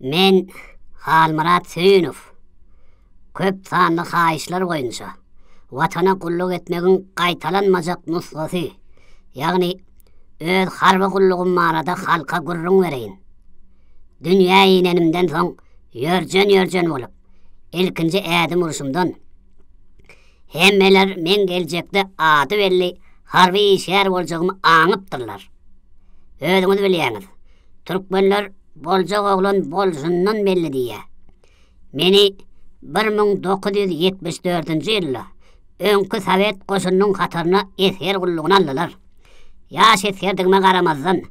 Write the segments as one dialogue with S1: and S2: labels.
S1: Men Halmyrat Söýünow. Köp sanly haýyşlar boýunça Watana gulluk etmegiň gaýtalanmajak nusgasy, ýagny öz harby gullugym barada halka gürrüň bereýin. Dünýä inenimden soň ýörjen-ýörjen bolup, ilkinji ädim urşumdan, hemmeler meň geljekde ady belli harby işgär boljagymy aňypdyrlar. Özüňiz bilýäňiz, türkmenler Boljak oglan bolşundan belli diýýär. Meni 1974-nji ýylda öňki sowet goşunynyň hataryna esger gullugyna aldylar. Ýaş esgerdigime garamazdan,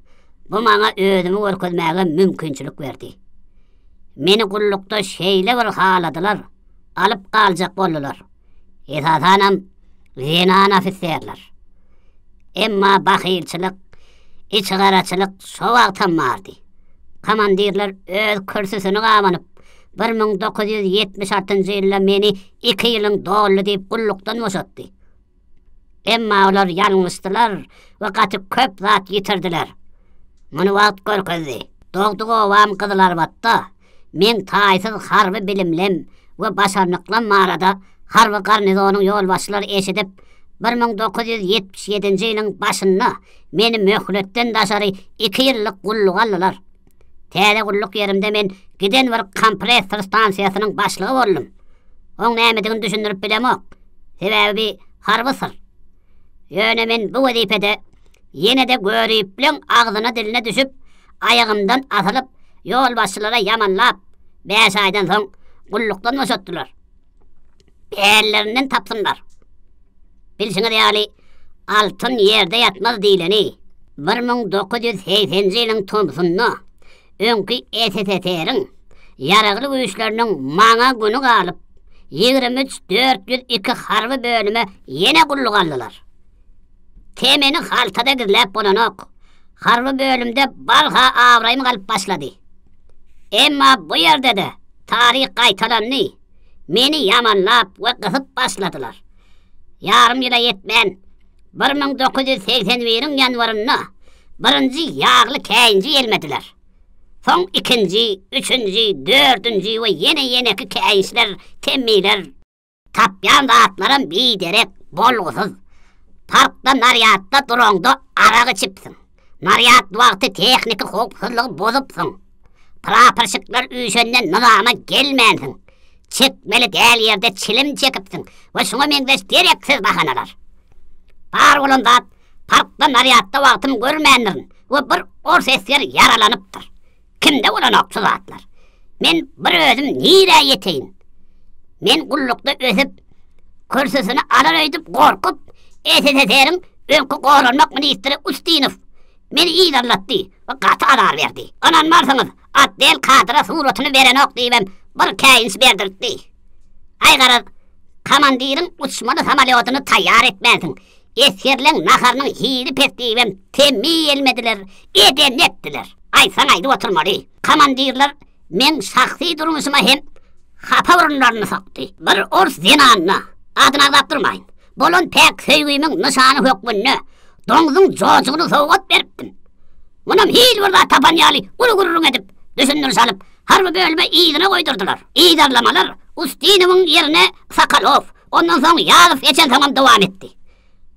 S1: bu maňa özümi görkezmäge mümkinçilik berdi. Meni gullukda şeýle bir haladylar, alyp galjak boldular. Esasanam, zenan ofiserler. Emma bahylçylyk, içigaraçylyk şo wagtam bardy. Komandirler öz kürsüsini gabanyp, 1976-njy ýylda meni iki ýylyň doldy diýip gullukdan boşatdy. Emma olar ýalňyşdylar we gaty köp zat ýitirdiler. Muny wagt görkezdi. Dogduk obam Gyzylarbatda meň taýsyz harby bilimlem we başarnyklam barada harby garnizonyň ýolbaşçylary eşidip, 1977-nji ýylyň başynda meni möhletden daşary iki ýyllyk gulluga aldylar. Täze gulluk ýerimde men giden bir kompressor stansiýasynyň başlygy boldum. Oň nämedigini düşündirip bilemok. Sebäbi bi harby syr. Ýöne men bu wezipede ýene-de göripleň agzyna-diline düşüp, aýagymdan asylyp, ýolbaşçylara ýamanlap, bäş aýdan soň gullukdan boşatdylar. Pällerinden tapsynlar. Bilşiňiz ýaly, altyn ýerde ýatmaz diýleni. 1980-nji ýylyň tomsunda öňki SSSR-iň Ýaragly Güýçleriniň maňa güni galyp, 23 402 harby bölüme ýene gulluk aldylar. Temeni haltada gizläp bolanok. Harby bölümde barha abraýym galyp başlady. Emma bu ýerde-de taryh gaýtalandy. Meni ýamanlap we gysyp başladylar. Ýarym ýyla ýetmän, 1981-iň ýanwarynda birinji ýagly käýinji ýelmediler. Soň ikinji, üçünji, dördünji we ýene-ýeneki käýinçler, temmiler. Tapýan zatlaram biderek, bolgusyz. Parkda narýadda duraňda arak içipsiň. Narýad wagty tehniki howpsuzlygy bozupsyň. Praporşikler üýşende nyzama gelmänsiň. Çekmeli däl ýerde çilim çekipsiň we şuňa meňzeş dereksiz bahanalar. Bar bolan zat, parkda narýadda wagtym görmändirin we bir ors esger ýaralanypdyr. Kimde bolanok şu zatlar? Men bir özüm nirä ýeteýin? Men gullukda ösüp, kürsüsini alar öýdüp gorkup, SSSR-iň öňki goranmak ministri Ustinow meni yzarlatdy we gaty azar berdi. Ynanmarsyňyz, otdel kadra suratyny berenok diýibem bir käýinç berdirtdi. Aý garaz, komandiriň uçmaly samolýodyny taýýar etmänsiň, Esgerleň naharynyň hili pes diýibem temmi ýelmediler, edenini etdiler. Aýtsaň aýdyp oturmaly. Komandirler meň şahsy durmuşyma hem hapa burunlaryny sokdy. Bir ors zenanyna, adyny agzap durmaýyn, bolan päk söýgimiň nyşany hökmünde doňzuň jojugyny sowgat beripdim. Munam hil bir zat tapan ýaly uly gürrüň edip, düşündiriş alyp, harby bölüme yzyna goýdurdylar. Yzarlamalar Ustinowyň ýerine Sokolow, Ondan soň Ýazow geçensoňam dowam etdi.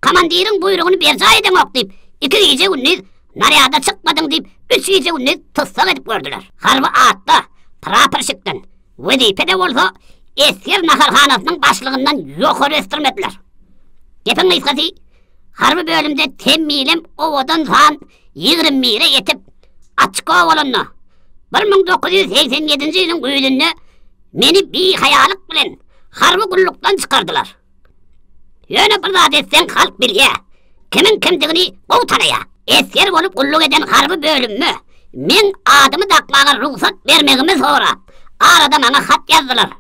S1: Komandiriň buýrugyny berjaý edeňok diýip, iki gije-gündiz narýada çykmadyň diýip, üç gije-gündiz tussag edip gördüler. Harby atda, praporşikden, wezipe-de bolsa, esger naharhanasynyň başlygyndan ýokary ösdürmediler. Gepiň gysgasy, harby bölümde temmilem owadan san 21-e ýetip, oçko bolanda, 1987-nji ýylyň güýzünde meni bihaýalyk bilen harby gullukdan çykardylar. Ýöne bir zat etseň halk bilýär. Kimiň kimdigini gowy tanaýar. Esger bolup gulluk eden harby bölümime meň adymy dakmaga rugsat bermegimi sorap, arada maňa hat ýazdylar.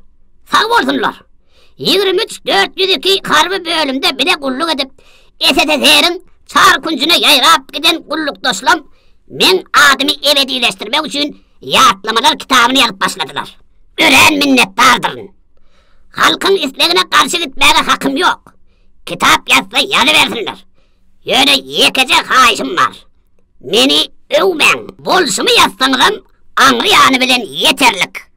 S1: Sag bolsunlar. 23 402 harby bölümde bile gulluk edip, SSSR-iň çar künjüne ýaýrap giden gullukdaşlam meň adymy ebedileşdirmek üçin ýatlamalar kitabyny ýazyp başladylar. Örän minnetdardyryn. Halkyň islegine garşy gitmäge hakym ýok. Kitap ýazsa ýazybersinler. Ýöne ýekeje haýyşym bar. Meni öwmäň. Bolşumy ýazsaňyzam. aňry ýany bilen ýeterlik.